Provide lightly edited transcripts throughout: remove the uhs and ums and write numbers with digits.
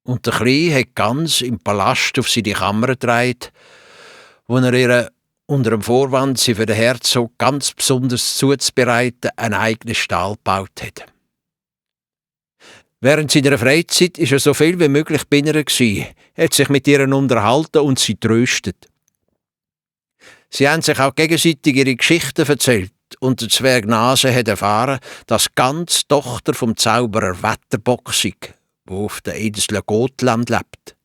Und der Kleine hat ganz im Palast auf seine Kammer getragen, wo er ihr unter dem Vorwand, sie für den Herzog ganz besonders zuzubereiten, einen eigenen Stall gebaut hat. Während seiner Freizeit war er so viel wie möglich bei ihr, hat sich mit ihr unterhalten und sie tröstet. Sie haben sich auch gegenseitig ihre Geschichten erzählt und der Zwerg Nase hat erfahren, dass ganz Tochter vom Zauberer Wetterbock sei, der auf der Insel Gotland lebt.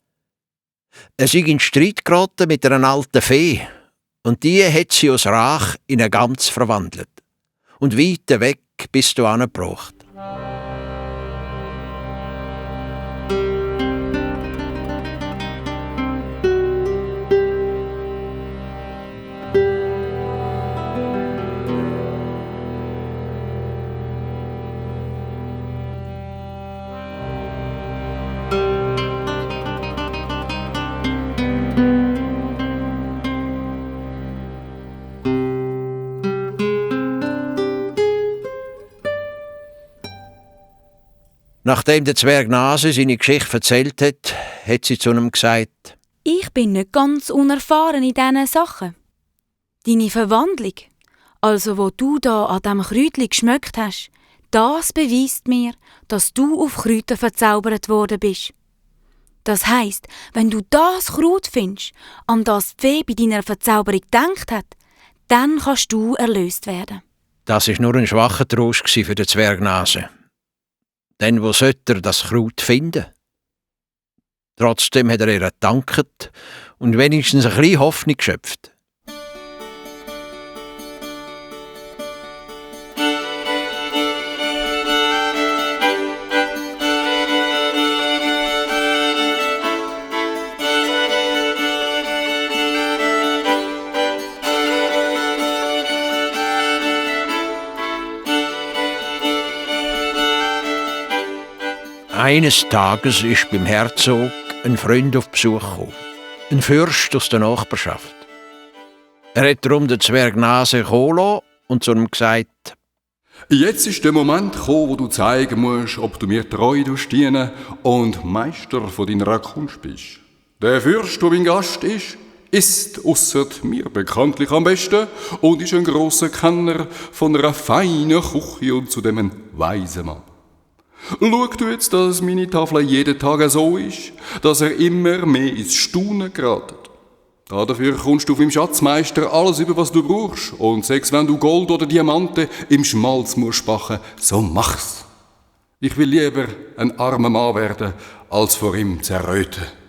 Er sei in Streit geraten mit einer alten Fee und die hat sie aus Rach in eine Gans verwandelt und weit weg bis dahin gebracht. Nachdem der Zwerg Nase seine Geschichte erzählt hat, hat sie zu ihm gesagt: Ich bin nicht ganz unerfahren in diesen Sachen. Deine Verwandlung, also wo du da an diesem Kräutchen geschmeckt hast, das beweist mir, dass du auf Kräuter verzaubert worden bist. Das heisst, wenn du das Kraut findest, an das die Fee bei deiner Verzauberung gedacht hat, dann kannst du erlöst werden. Das war nur ein schwacher Trost für den Zwerg Nase. Denn wo sollte er das Kraut finden? Trotzdem hat er ihr gedankt und wenigstens ein bisschen Hoffnung geschöpft. Eines Tages ist beim Herzog ein Freund auf Besuch gekommen, ein Fürst aus der Nachbarschaft. Er hat darum den Zwerg Nase kommen lassen und zu ihm gesagt: Jetzt ist der Moment gekommen, wo du zeigen musst, ob du mir treu dienen und Meister von deiner Kunst bist. Der Fürst, der mein Gast ist ausser mir bekanntlich am besten und ist ein grosser Kenner von einer feinen Küche und zudem ein weiser Mann. Schau du jetzt, dass meine Tafel jeden Tag so ist, dass er immer mehr ins Staunen geratet. Dafür kommst du vom Schatzmeister alles über, was du brauchst. Und sagst, wenn du Gold oder Diamanten im Schmalz musst backen, so mach's. Ich will lieber ein armer Mann werden, als vor ihm zerröten.